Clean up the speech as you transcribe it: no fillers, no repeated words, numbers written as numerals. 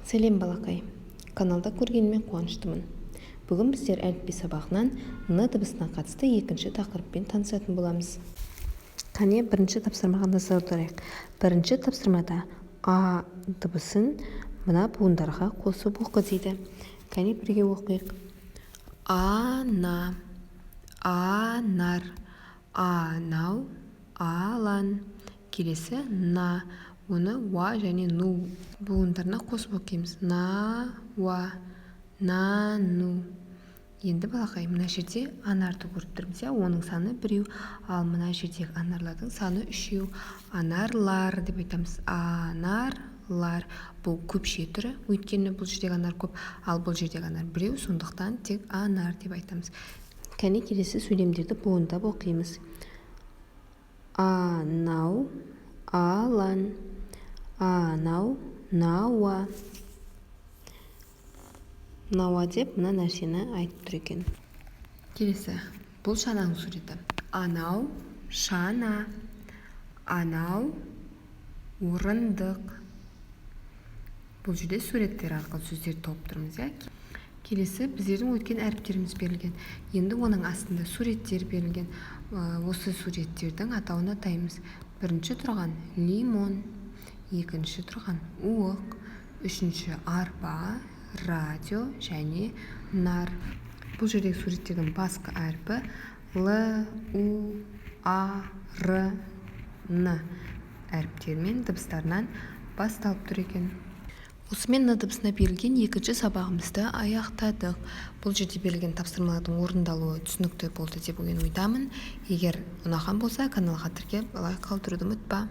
Сәлем, балақай! Каналда көргеніме қуаныштымын. Бүгін біздер әліпби сабағынан «н» дыбысына қатысты екінші тақырыппен танысатын боламыз. Қане, бірінші тапсырмаға назар аударайық. Бірінші тапсырмада «а» дыбысын мына буындарға қосып оқы дейді. Кәне, бірге оқиық: ана, анар, анау, алан. Келесі «на», оны «уа» және «ну» буындарына қосып оқимыз: науа, нану. Енді, балақай, мына жерде анарды көріп тұрмыз, иә, оның саны біреу. Ал мына жердегі анарлардың саны үшеу. Анарлар деп айтамыз. Анарлар — бұл көпше түрі, өйткені бұл жердегі анар көп. Ал бұл жердегі анар біреу, сондықтан тек анар деп айтамыз. Кәне, келесі сөйлемдерді буындап оқимыз: анау, алан, анау, науа. Науа деп мына нәрсені айтып тұр екен. Келесі бұл шананың суреті. Анау шана, анау орындық. Бұл жерде суреттер арқылы сөздерді тауып тұрмыз, иә. Келесі біздердің өткен әріптеріміз берілген. Енді оның астында суреттер берілген. Осы суреттердің атауын атаймыз. Бірінші тұрған лимон, екінші тұрған уық, үшінші арба, радио және нар. Бұл жердегі суреттердің басқы әрпі Л, У, А, Р, Н әріптерімен, дыбыстарынан басталып тұр екен. Осымен «н» дыбысына берілген екінші сабағымызды аяқтадық. Бұл жерде берілген тапсырмалардың орындалуы түсінікті болды деп ойдамын. Егер ұнаған болса, каналға тіркеліп, лайк қалдыруды ұмытпа.